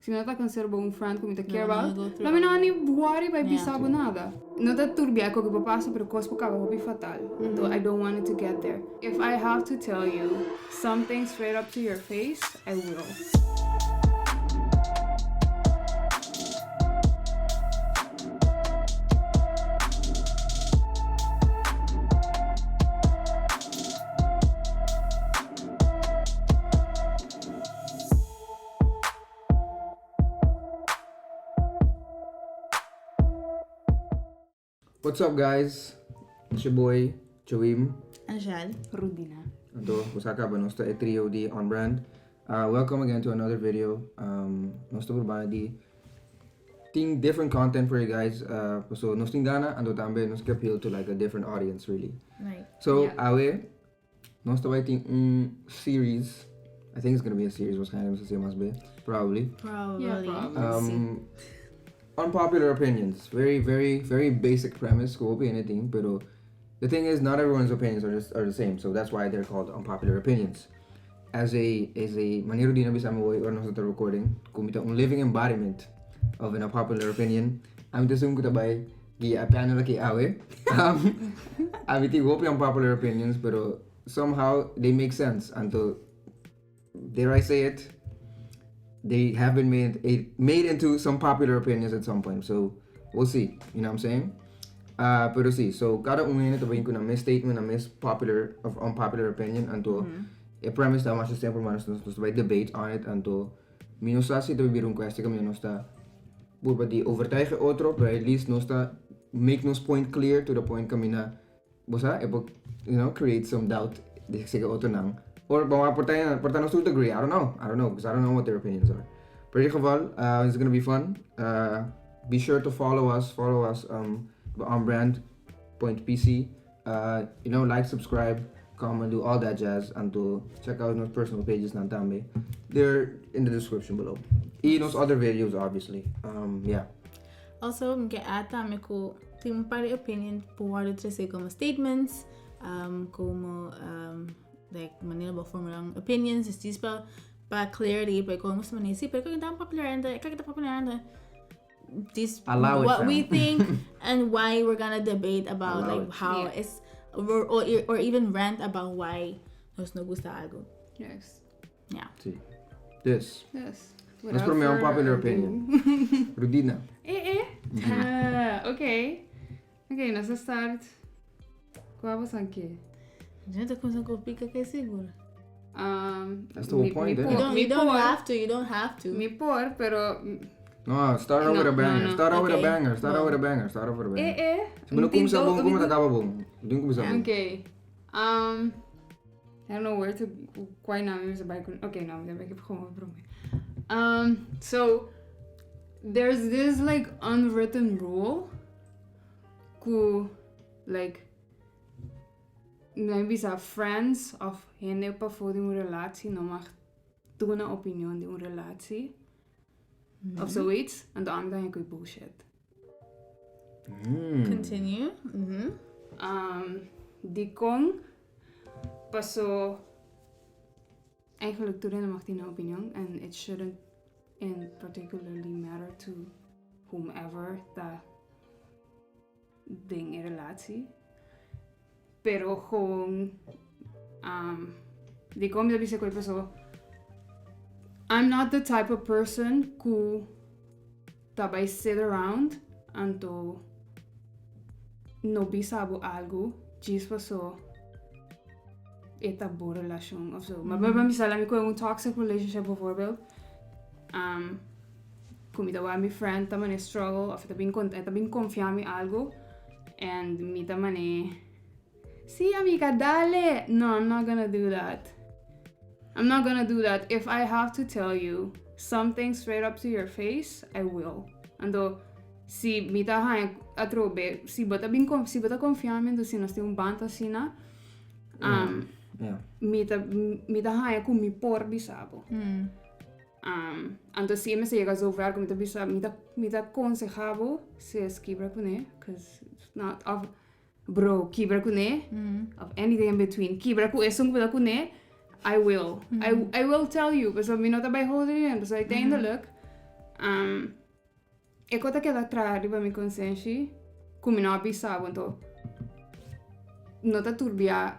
Si mi no ta consider bo un friend ku mi ta care No, no about, go through lo mi no all ni worry bai Yeah. bisa bo nada. No ta turbia ku por pasa, pero kos por kaba hopi fatal. Anto I don't want it to get there. If I have to tell you something straight up to your face, I will. What's up guys? It's your boy Joim. Angel. Rudina. Anto, bo sa caba nos ta e trio di On Brand. Uh, welcome again to another video. Um, nos ta probando di tin different content for you guys. Uh, so nos tin gana, anto tambe nos ke appeal to like a different audience really. Right. So, Yeah. awe Nos ta bai tin un series. I think it's gonna be a series waarschijnlijk, nos ta mas be. Probably. Probably. Yeah, probably. Unpopular opinions. Very, very, very basic premise. Ku hopi hende tin, pero the thing is, not everyone's opinions are, just, are the same. So that's why they're called unpopular opinions. As a, as a manera di na bisa mi hoy ora nos ta recording, ku mi ta un living embodiment of an unpopular opinion. Ami ta assume ku ta bai guia e panel aki awe. Ami tin hopi unpopular opinions, pero somehow they make sense. Anto, dare I say it, they have been made, made into some popular opinions at some point. So, we'll see. You know what I'm saying? Pero si, so kada un hende ta bin ku nan mes statement, nan mes popular of unpopular opinion. Anto, e premise ta masha simpel, maar nos, nos ta bai debate on it. Anto, mi no sa si ta bira un kwestie kaminda nos ta purba di overtuig e otro, pero at least nos ta make nos point clear to the point kaminda, bo sa, e por, you know, create some doubt di seka otronan. Or bo por ta, por ta nos tur ta agree, I don't know, I don't know, because I don't know what their opinions are. Pero in ieder geval, it's gonna be fun. Be sure to follow us, follow us um, on brand.pc. You know, like, subscribe, comment, do all that jazz. Anto check out nos personal pages nan tambe. They're in the description below. Y nos other videos, obviously. Um, yeah. Also, mi ke add tambe ku tin un par di opinion por wòrdu trese komo statements, um, komo um, like manera bo formula un opinions, dus djis pa pa clarity, pa komo manera, sí, pero kak ta popular ende, kak ta popular ende. This Allow it, what we fam. think and why we're gonna debate about Allow like it. how it's or even rant about why nos no gusta algo. Yes. Yeah. Sí. Dus, Yes. nos Without promé further unpopular ado. opinion. Rudina. Eh, eh. Ah, okay. Okay, nos a start. Kua boso a ke? Yo te kumsa ku pika ke seguro. That's the whole point, mi eh? You don't, mi you don't por, have to, you don't have to. Mi por, pero No, start out with a No, banger. no, no. Start out with a Okay. banger. Start out with a banger. Start out with a banger. Eh, eh. Si bo no Tin kumsa do- bon, como ta kaba bon? Tin kumsa bon. Okay. I don't know where to quite now mi bai kun. Okay, no, mi bai gewoon brome. So there's this like unwritten rule ku like nan bisa friends of hende pafó di un relatie no mag duna opinion di un relatie of zoiets. Anto ami ta haña ku e bullshit. Continue. Dikon paso eigenlijk tur hende mag tin nan opinion and it shouldn't in particularly matter to whomever ta den e relatie. Pero gewoon dikon mi ta bisa ku e paso I'm not the type of person ku ta bai sit around anto no bisa bo algu djis paso e ta bo relashon of so. Ma pa bisa mi ku un toxic relationship bijvoorbeeld ku mi ta wak mi friend ta mane struggle of e ta bin konta e ta bin konfia mi algu and mi ta mane si amiga dale no I'm not gonna do that I'm not gonna do that if I have to tell you something straight up to your face I will anto si mi ta haña atrobe si bo ta bin si bo ta konfia mi anto si nos tin un band asina mi ta mi ta haña ku mi por bisa bo. Anto si e mester yega zover ku mi ta bisa mi ta mi ta konseha bo sis kibra kuné cause it's not of bro kibra kuné of anything in between kibra ku esun ku bo ta kuné I will I I will tell you pasobra mi no ta bai hold it in pasobra uiteindelijk. E kos ta keda traha riba mi konsenshi ku mi no a bisa bo, anto no ta turbia,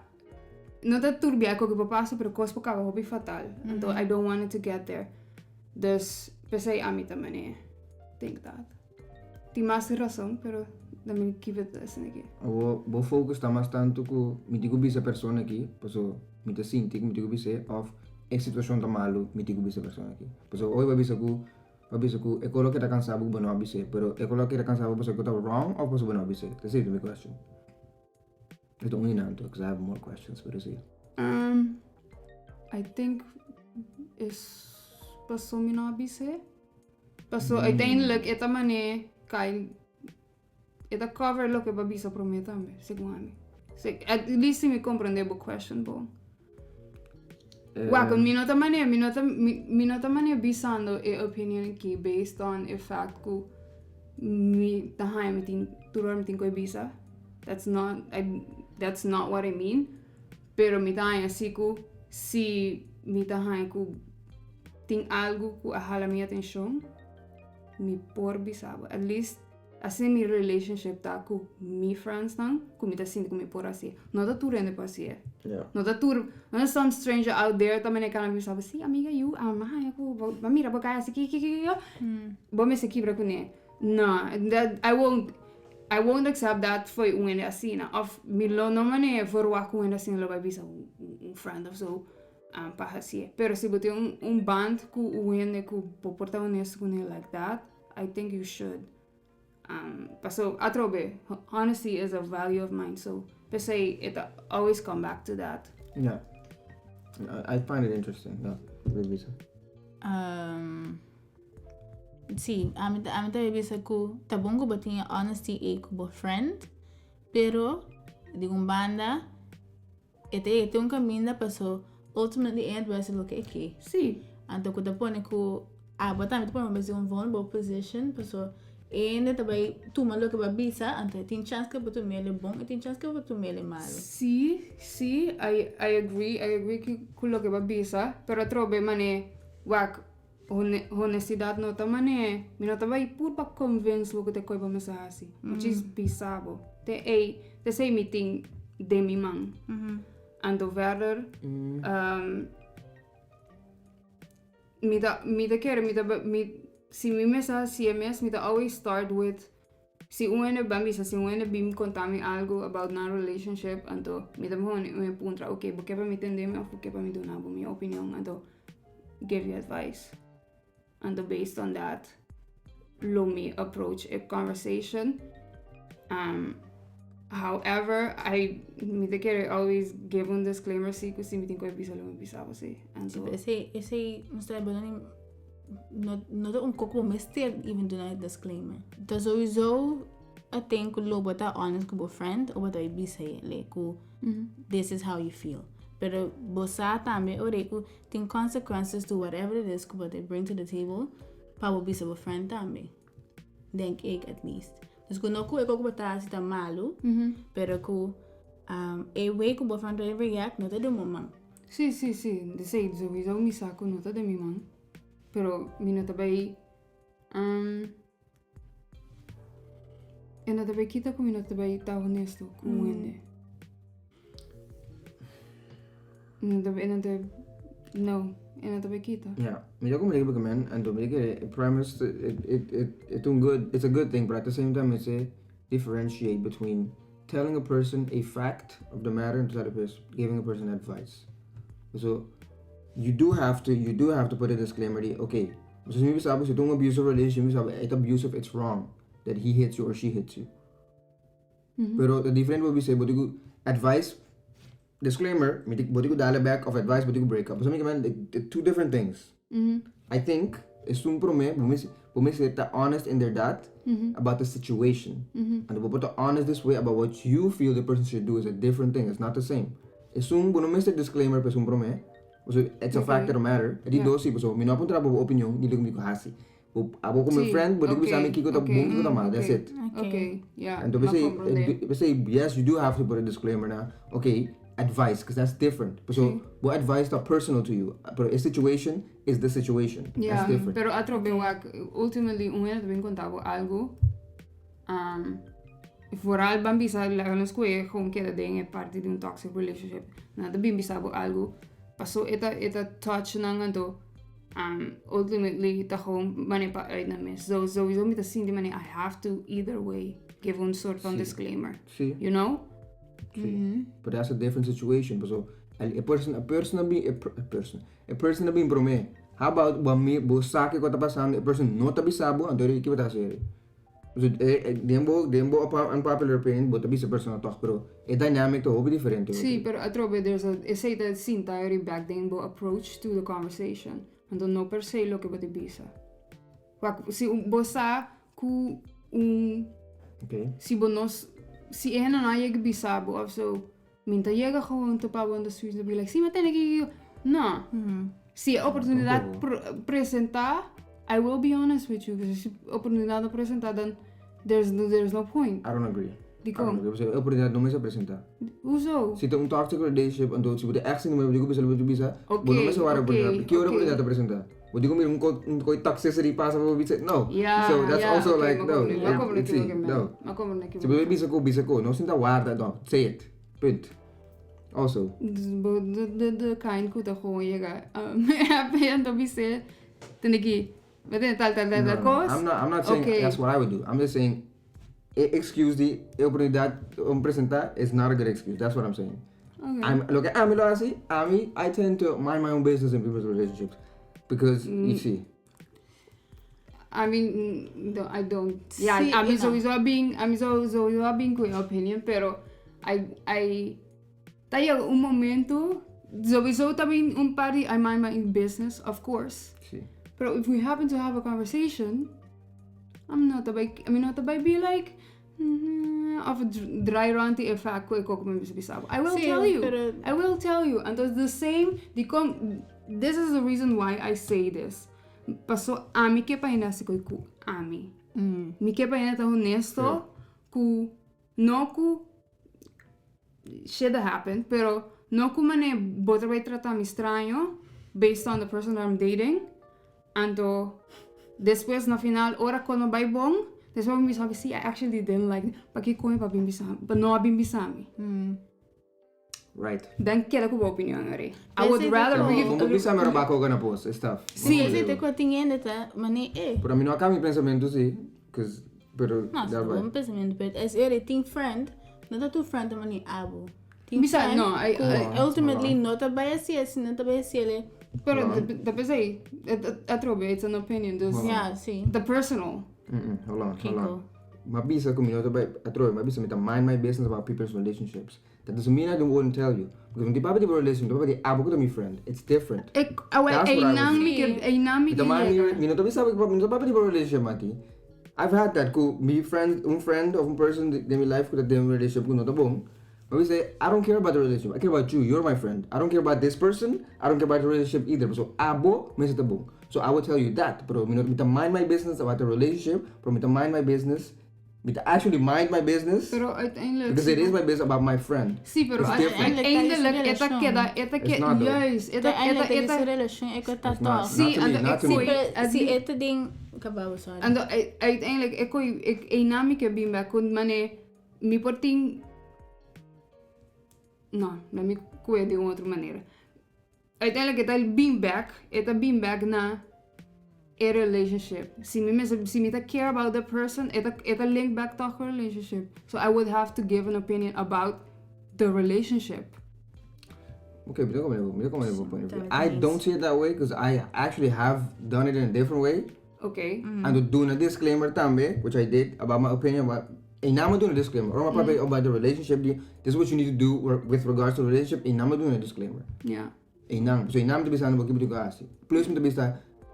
no ta turbia ku por pasa, pero kos por kaba hopi fatal. Anto I don't want it to get there. Dus p'esei ami ta manera think that. Tin mas rason, pero let me keep it asina aki. Awor bo focus ta mas tantu ku mi tin ku bisa persona aki, paso mi ta sinti ku mi tin ku bis'é, òf e situashon ta malu mi tin ku bisa persona aki. Paso hopi bo a bisa ku bo a bisa ku e kolo ke ta kansa bo ku bo no a bis'é, pero e kolo ke ta kansa bo pasobra ku ta wrong òf pasobra bo no a bis'é? Esei ta mi question. E ta un di nan anto, cause I have more questions, pero si. I think es paso mi no a bis'é. Paso uiteindelijk e ta mane kai e ta cover loke bo a bisa prome tambe, segun ami. At least si mi comprende bo question bon. Wak, mi no ta mane, mi no ta, mi, mi no ta mane bisando e opinion aki based on e fact ku mi ta haña mi tin tur ora mi tin ku e bisa. That's not, I, that's not what I mean. Pero mi ta haña si ku si mi ta haña ku tin algu ku a hala mi atenshon, mi por bisa bo. At least asina mi relationship ta ku mi friendsnan, ku mi ta sinti ku mi por hasié. No ta tur hende por hasié. No ta tur, no ta some stranger out there ta mene kana bisa bo, sí amiga yu, mi a haña ku bo, bo a mira bo kai hasi ki ki ki ki. Bo mester kibra kuné. No, that, I won't, I won't accept that for un hende asina. Of mi lo no mane verwacht ku un hende asina lo bai bisa un friend of so. Pa hasié. Pero si bo tin un, un band ku un hende ku bo por ta honesto kuné like that, I think you should. Paso atrobe, honesty is a value of mine, so p'esei e ta always come back to that. Yeah. I find it interesting, yeah. Bo bisa. Sí, ami ta, ami ta bisa ku ta bon ku bo tin e honesty ei ku bo friend, pero di un banda E ta yega te un kaminda paso ultimately e ta hasi loke e ke. Sí. Anto ku ta pone ku abo tambe ta pone bo mes den un vulnerable position paso e hende ta bai tuma loke bo a bisa anto e tin chance ke bo tum'el e bon e tin chance ke bo tum'el e malu. Sí, sí, I I agree, I agree ku ku loke bo a bisa, pero atrobe mane wak honestidad no ta mane mi no ta bai pur pa convince bo ku ta e koi bo mester hasi, bo djis bisa bo te ei T'esei mi tin den mi man. Anto verder, mi ta, mi ta kere, mi ta, mi, si mi mester hasié mes, mi ta always start with, si un hende ban bisa, si un hende bin konta mi algu about nan relationship, anto mi ta pone un puntra, ok, bo ke pa mi tende mi òf bo ke pa mi duna bo mi opinion, anto give you advice. Anto based on that lo mi approach e conversation. However, I mi ta kere always give un disclaimer si ku si mi tin ku e bisa lo mi bisa bo si. Anto. Sí, esei esei nos ta bela ni no no ta un koko bo mester even duna e disclaimer. Ta sowieso a thing ku lo bo ta honest ku bo friend o bo ta bisa ele ku this is how you feel. Pero bo sa tambe ora ku Tin consequences to whatever it is ku bo ta bring to the table pa bo bisa bo friend tambe. Denk ik at least. Dus ku no ku e koko bo ta hasi ta malu, pero ku e way ku bo friend ta react no ta den bo man. Sí, sí, sí. Esei sowieso mi sa ku no ta den mi man. Pero mi no ta bai E no ta bai kita ku mi no ta bai ta honesto ku un hende. No ta bai, no ta, no, e no ta bai kita. Ja, mi ta comprende porque men, anto mi ta kere e premise it it it it's un good it's a good thing but at the same time it's a differentiate between telling a person a fact of the matter and to giving a person advice. So you do have to you do have to put a disclaimer di okay Pasobra si mi bisa bo si ta un abusive relationship mi bisa bo e ta abusive it's wrong that he hits you or she hits you. Pero ta diferente bo bisa bo tin ku advice disclaimer mi tin bo tin ku dale back of advice bo tin ku break up. Pasobra mi kimen the two different things. I think esun prome bo mester bo mester ta honest inderdaad about the situation. Anto bo por ta honest this way about what you feel the person should do is a different thing it's not the same. Esun bo no mester disclaimer pa esun prome. Pasobra it's a fact of the matter. E di dos si, pasobra mi no a puntra bo bo opinion di loke mi ku hasi. Bo abo komo mi friend, bo tin ku bisa mi kiko ta bon, kiko ta mal. That's it. Okay, yeah. Anto p'esei, p'esei, yes, you do have to put a disclaimer na, okay, advice, because that's different. So, bo advice ta personal to you, pero e situation is the situation. Yeah, That's different. pero atrobe wak, ultimately un hende ta bin konta bo algu, um, vooral ban bisa laga nos koe gewoon keda den e parti di un toxic relationship, nan ta bin bisa bo algu, paso e ta e ta touch nan anto um, ultimately ta gewoon mane pa uit nan mes. So sowieso mi ta sinti mane I have to either way give un soort van Sí. disclaimer, Sí. you know? Sí. But that's a different situation. So, a person, a person a bin, a, per- a person, a person a bin promé. How about bo mi, bo sa kiko ta pasando, a person no ta bisa bo, anto kiko bo ta hasi? So, den bo unpopular opinion, bo ta bisa e persona toch, pero e dynamic ta hopi diferente. Sí, pero atrobe there's a esei ta sinta eri back den bo approach to the conversation. Anto no per se loke bo ta bisa. Wak, si bo sa ku un si bo no si e hende no a yega bisa bo of so, mi ta yega gewoon topa bo in the streets and be like, sí, mi tene ki no. Si e oportunidad presenta, I will be honest with you, because si oportunidad no presenta, dan there's no point. I don't agree. Dikon? I don't agree. Pasobra e oportunidad no mester presenta. Hoezo? Si ta un toxic relationship, anto si bo ta echt sinti bo dico bisa, bo dico bisa, Ok, bo no mester wara ok, oportunidad. Ki ora ok. oportunidad ta presenta? Bo dico mira un coi toxicity pasa bo bisa, no. Ja, So that's ja, also ok, like, ma no. kom, ma kom, It's, ma kom, no. ma kom, ma Si bo bisa ko, bisa ko. No sinta warda, no. Say it. Punt. Also. Dus bo de kind ku ta gewoon yega anto bis'é tende ki bo tene tal tal tal No, tal no, kos. I'm not saying Okay. that's what I would do. I'm just saying e excuse di e oportunidad om presenta is not a good excuse. That's what I'm saying. Okay. Loke ami lo hasi, ami, I tend to mind my own business in people's relationships. Because, you see. I mean, no, I don't. Yeah, Sí, ami no. sowieso a bin, ami sowieso a bin ku e opinion, pero I ta yega un momento, sowieso ta bin un par di I mind my own business, of course. Sí. Pero if we happen to have a conversation, I'm not about, I mean, not about be like, of draai rond die effect ku e koko mi bisa bisa. I will Sí, tell you. pero- I will tell you. Entonces, the same, di con, this is the reason why I say this. Paso ami ke pa hende hasi koi ku ami. Mi ke pa hende ta honesto ku no ku shit that happened, pero no ku mane bo ta bai trata mi straño based on the person that I'm dating. Anto despues na final ora ku no bai bon, despues mi bisa si I actually didn't like pakiko mi pa bin bisa, pa no a bin bisa mi. Dan keda ku bo opinion ori. I would Pensei rather dat- read. Como bisa mero bako gana post, it's tough. Sí. Pensei te ko tin hende ta mane e. Pero ami no a cambia mi pensamiento sí, cause pero No, daar bom bai. pensamento, pero es ere tin friend, no ta tu friend ta mane abo. Tin Bisa, friend no, ku ultimately no ta bai hasi asina, no ta bai hasi ele. Pero ta pensei, atrobe, it's an opinion, dus Ja, sí. the personal. Hold on, hold Kiko. on. M'a bisa ku mi no ta bai atrobe, m'a bisa mi ta mind my business about people's relationships. That doesn't mean I don't wouldn't tell you. Because mi ta papia di bo relationship, mi ta papia di abo ku ta mi friend. It's different. Ik, awel, That's what I einan would mi ke, Sí. einan mi Mi ta ke mind yega. mi no ta bisa, mi no ta papia di bo relationship, Mati. I've had that ku mi friend, un friend of un person den mi life ku ta den un relationship ku no ta bon. But we say, I don't care about the relationship. I care about you. You're my friend. I don't care about this person. I don't care about the relationship either. So abo mester ta bon. So I will tell you that. Pero mi no mi ta mind my business about the relationship. Pero mi ta mind my business. Mi ta actually mind my business. Pero uiteindelijk. Because it is my business about my friend. Sí, pero It's different. uiteindelijk e ta keda, e ta It's not though. juist, e ta, e ta, Uiteindelijk e is ta, de relatie ik ta It's not. toch. Sí, Not to me, en not to ik me. gooi- Pero het si die- e ta ding kababo sorry. En uiteindelijk, ik gooi, ik, einan mi ke bin back, ku mane, mi por tin, no, laat mi koe di un otro manera. Uiteindelijk, e ta bin back, e ta bin back na e relationship. Si mi mes, si mi ta care about the person, e ta link back toch a relationship. So I would have to give an opinion about the relationship. Okay, but don't come with point of view. That I makes- don't see it that way because I actually have done it in a different way. And doing a disclaimer tambe, which I did about my opinion about. And now I'm doing a disclaimer. Or my about the relationship. This is what you need to do with regards to the relationship. And now I'm doing a disclaimer. E nan, so e nan mi ta bisa bo kico bo hasi. Plus mi ta bisa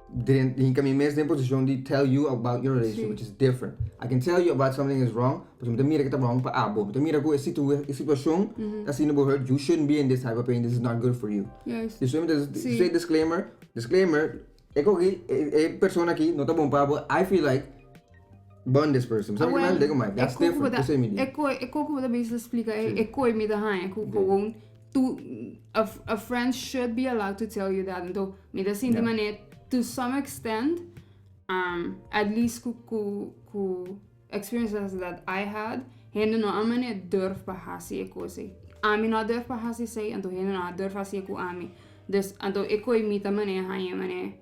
den hinka mi mes den posicion di tell you about your relationship, which is different. I can tell you about something is wrong, but mi ta mira cu ta wrong pa abo. Mi ta mira cu e situacion ta asina bo hurt, you shouldn't be in this type of pain, this is not good for you. Dus mi ta say disclaimer, disclaimer, e aki, e persona aki no ta bon pa abo, I feel like burn this person. Sabi Awel, cu man, digo, that's ik ook different. wat Esey mi di. Ik ook wat bezig explica, ik kooi mi de haan, ik ook gewoon To, a friend should be allowed to tell you that. Anto, mi ta sinti manera, to some extent, at least ku experiences that I had, hende no a manera durf pa hasi e kos ei. Ami no a durf pa hasi esei, anto hende no a durf hasi e ku ami. Dus, anto e koi mi ta manera haña manera,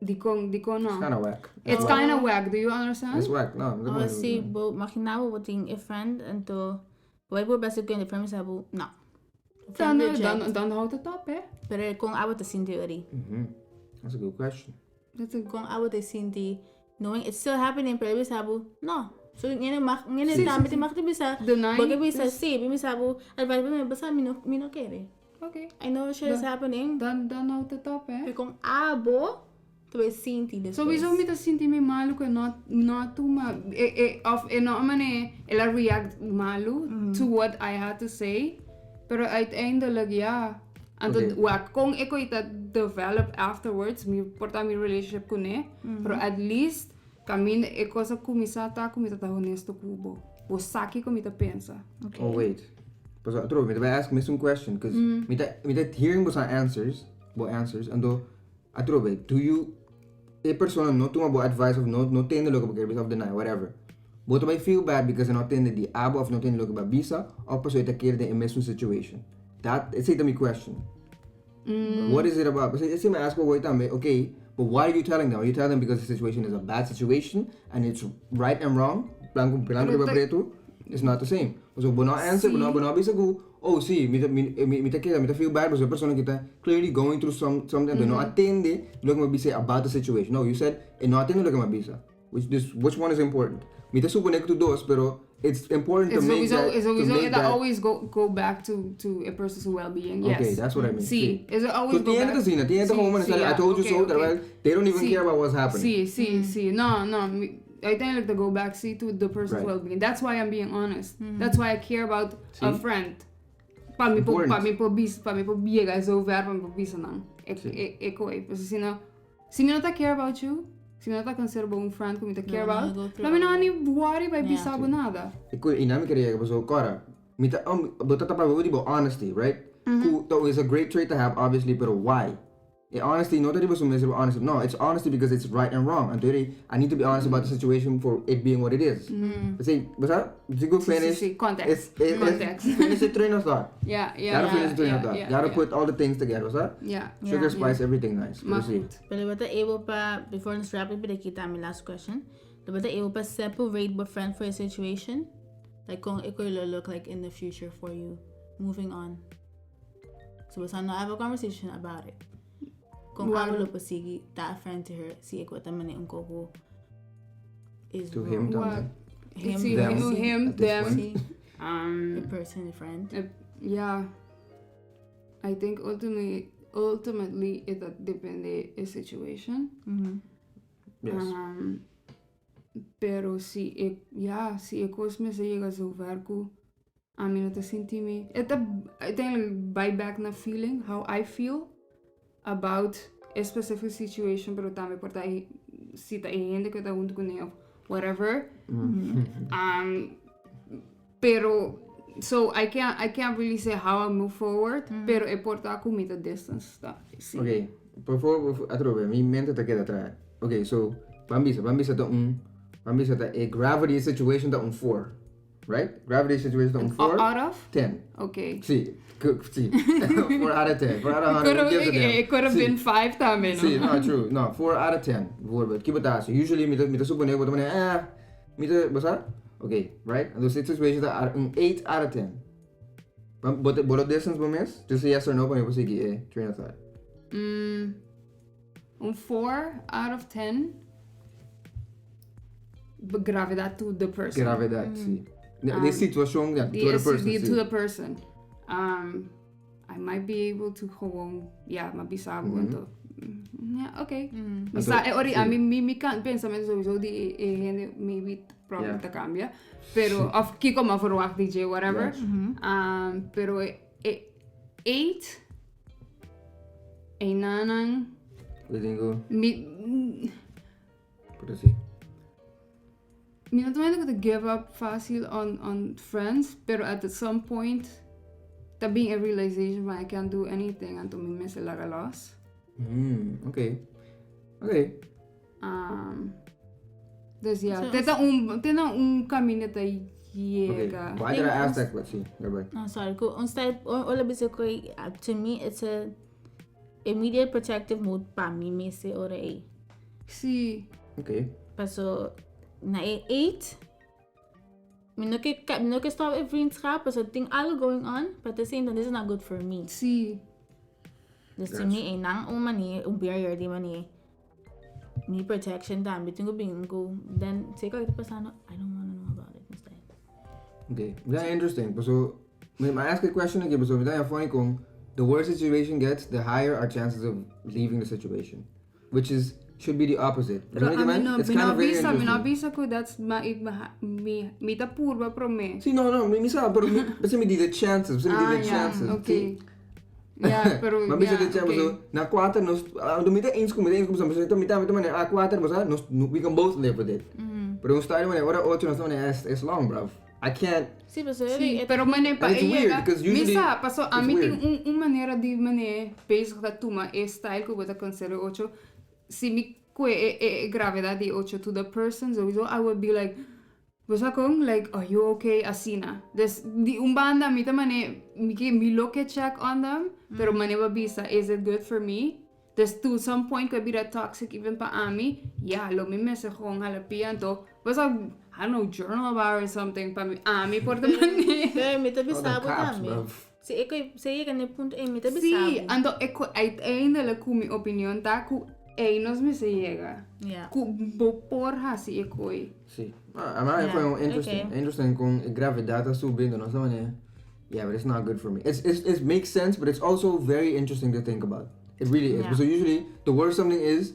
dikon, dikon no? It's kinda whack. It's kinda whack, do you understand? It's whack, no. Oh, si, bo imagina bo bo tin e friend, anto bo bai por basa ku e friend bisa bo, no. Dan, dan, dan houdt het op, hè? Pero kon abo ta sinti ori? That's a good question. That's a Kon abo ta sinti knowing it's still happening, pero e bisa bo, no. So, ngene mag, ngene tambe te mag te bisa, Deny bo ke bisa si, mi bisa bo, advice bo, bo sa mi no, mi no kere. Okay. I know shit is happening. Dan houdt het op, hè? Pero kon abo ta bay sinti despues? Sowieso mi ta sinti mi malu ku e no no a tuma e e of e no a manera el a react malu to what I had to say pero uiteindelijk ya anto wak kon e koe ta develop afterwards mi por ta mi relationship kuné pero at least kaminda e kos a kuminsá ta ku mi ta ta honesto ku bo bo sa kiko mi ta pensa. Oh wait pasobra atrobe mi ta bay ask mesun question cause mi ta mi ta hearing boso answers bo answers anto Atrobe, do you e persona no tuma bo advice of no no tende loke bo kier bisa of deny whatever. Bo ta bai feel bad because e no tende di abo of no tende loke bo a bisa of pasobra e ta kere den e mesun situation. That esei ta mi question. What is it about? Pasobra esei mi a ask bo tambe, okay, but why are you telling them? Are you telling them because the situation is a bad situation and it's right and wrong? Blanco blanco riba preto it's not the same. Pasobra bo no answer, bo no bo no a bisa ku Oh si, mi ta mi mi ta keda mi ta feel bad pasobra e persona ki ta clearly going through some something anto e no atende loke mi a bisa about the situation. No, you said e no atende loke mi a bisa. Which this which one is important? Mi ta supone ku tur dos pero it's important to It's make sowieso, that it's to sowieso, make it that always go back to a person's well-being, yes. Okay, that's what I mean. Si, it's always So go tin hende back. ta asina, tin hende ta Si, gewoon manera si, sali I ja, told you okay, so okay. terwijl they don't even Si. care about what's happening. Si, si, si. No, no. Mi, uiteindelijk to go back see to the person's Right. well-being. That's why I'm being honest. That's why I care about a Sí. friend. Pa mi por, Important. pa mi por bis, pa mi por yega zover pa mi por bisa nan. E, Sí. e, e koe. Pues si no, si mi no ta care about you, si mi no ta consider bo un friend ku mi ta care No, no, about, go through lo mi no all ni worry by bisa bo Sí. nada. E ku i nan mi kere yega paso kora mi ta um, bo ta tapa bo di bo honesty, right? Ku to is a great trait to have obviously, pero why? E honesty no ta riba su mes riba honesty. No, it's honesty because it's right and wrong. Anto eri, I need to be honest about the situation for it being what it is. P'esei, bo sa, si ku Sí, sí, finish, sí, context. it's, Context. finish the train of thought. Yeah, Gotta finish the train of thought. Gotta put all the things together, bo sa? Sugar, spice, everything nice. Maar Pero si. goed. Pero bo ta able pa, before nos wrap up aki ta mi last question. Bo ta able pa separate bo friend for a situation? Like kon e koe lo look like in the future for you, moving on. So boso no have a conversation about it. Con Well- abo lo por sigui ta a friend to her si e cu ta mane un coco is To him wrong. tambe. Him, Sí, Them. him, him, At this them. point. Sí, the person, the friend. Yeah. I think ultimately it ta depende e situation. Yes. Pero si e, ja, si e cos mester yega zover cu Ami no ta sinti mi. E ta uiteindelijk bai back na feeling, how I feel about e specific situation, pero tambe por ta e si ta e hende ku ta huntu kuné of whatever. Pero so I can't really say how I move forward, pero e por ta ku mi ta distance ta si. Ok, before, atrobe, mi mente ta keda traha. Ok, so, ban bisa, ban bisa ta un, ban bisa ta e gravity situation ta un four. Right? Gravity situation ta un 4. Out of? 10. Ok. Sí, sí. 4 out of 10. 4 out of 100. Could have, it could have been 5 tambe, no? Sí, no, true. No, 4 out of 10. Bijvoorbeeld. Kibo ta hasi? Usually mi ta supone bo ta pone, eh, mi ta, bo sa? Ok, right? Anto si situation ta un 8 out of 10. Bo ta, bo ta distance bo mes? Just a yes or no pa mi por sigui e train of thought. Un 4 out of 10. Gravedad to the person. Gravedad, sí. De situacion, ja, to the person, sí. To the person. I might be able to gewoon, ja, ma bisa bo anto. Ja, oké. Mi sa, e ori, a mi, mi, mi kan, pensamento sowieso di e hende maybe probably ta cambia. Pero, of kiko ma verwacht DJ, whatever. Pero e, e 8, einanan. We think Mi, Pero sí. Mi no ta mende ku ta give up fácil on friends, pero at some point. Ta bin e realization van I can't do anything anto mi mester laga los. Dus ja, te ta un, te na un caminda ta yega. Okay, why did I ask that question? Sí, go No, sorry, ku un style, ora bisa ku to me it's a immediate protective mode pa mi mes e ora ei. Sí. Okay. Paso na e 8 Mi no ke mi no ke stop e vriendschap pasobra tin algo going on but at the same time this is not good for me. Sí. Dus to me einan un manier un barrier di manier mi protection tambe tin ku bin ku den si e kos ta pasando I don't wanna know about it instead. Okay, very interesting. Paso mi a ask a question aki paso mi ta haña funny kon the worse the situation gets the higher our chances of leaving the situation. Which is should be the opposite. Pero Weet je ami man? no, It's mi kind no of very bisa, mi no interesting. bisa ku that's ma, i- ma- mi, mi ta purba promé. Sí, no, no, mi, mi sa, pero mi, basta mi di the chances, basta mi di Ah, the ja, chances. oké. Sí. Ja, pero Maar bisa ja, de chances, oké. so, na kuater nos, ah, mi ta eens ku, mi ta eens ku, basta mi ta manera, ah, kuater, basta, nos, we can both live with it. Pero un style manera, ora ocho, nos ta manera, es long, bruv. I can't, Sí, pasobra Sí, e pero mane pa And it's e weird, yega, because mi usually sa, paso it's ami tin weird. un un manera di mane bezig ta tuma e style ku bo ta considera ocho, si mi kue e e gravedad di ocho to the person sowieso I would be like, bo sa kon? Like, are you okay? Asina. Dus di un banda mi ta mane mi ke mi lo ke check on them, pero mane bo a bisa is it good for me? Dus to some point ku e bira toxic even pa ami, ya, lo mi mester gewoon hala pia anto bo sa, I don't know, journal about it or something pa mi, ami por ta manera. Pero mi ta All the bisa bo cops, tambe. bruv. Si e ku si e yega na e punto ei mi ta bisa Sí, bo. anto e ku uiteindelijk ku mi opinion ta ku ei nos mester yega. Ja. Ku bo por hasi e koi. Sí. Ah, a mi Ja, fue un interesting, oké. interesting con e gravedad ta subiendo, no sa manera. Yeah, but it's not good for me. It's, it's, it makes sense, but it's also very interesting to think about. It really is. Yeah. So usually, the worse something is,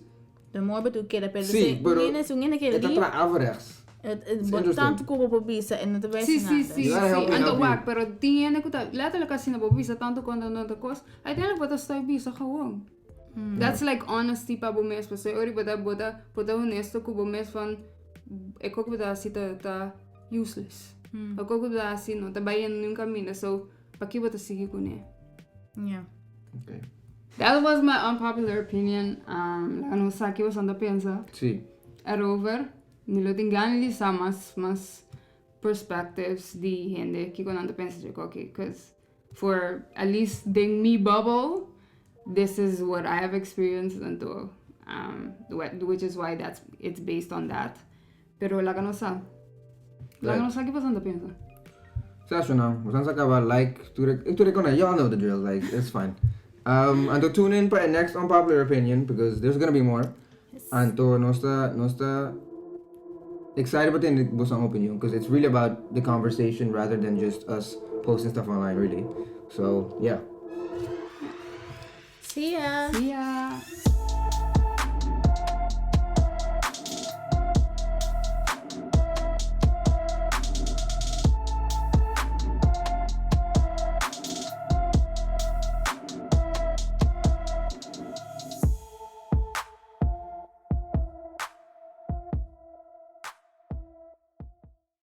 De more bo tu keda, pero Sí, si pero un hende un hende ke e ta li, traha averechts. het It's bo interesting. tantu ku bo por bisa en no ta bai Sí, hasi sí, nada. sí, You gotta sí. help me Anto help you. wak, pero tin hende ku ta letterlijk asina bo bisa tantu konta no ta kos, uiteindelijk bo ta stoi bisa gewoon. That's like honesty pa bo mes, pasobra ora bo ta bo ta bo ta honesto ku bo mes van e kos ku bo ta hasi ta ta useless. E kos ku bo ta hasi no ta bai yendo niun kaminda, so paki bo ta sigui kuné? Yeah. Okay. That was my unpopular opinion. Laga nos sa ki boso ta pensa Sí. erover. Mi lo tin gana di sa mas mas perspectives di hende kiko nan ta pensa dje koki, cause for at least den mi bubble this is what I have experienced anto um, which is why that's it's based on that. Pero laga nos sa. Laga nos sa ki boso ta pensa. Sa no, boso sa caba like, tur tur con y'all know the drill, like it's fine. Anto tune in pa e next unpopular opinion because there's gonna be more. Anto nos ta nos ta excited pa tende boso opinion because it's really about the conversation rather than just us posting stuff online really. So yeah. See ya. See ya.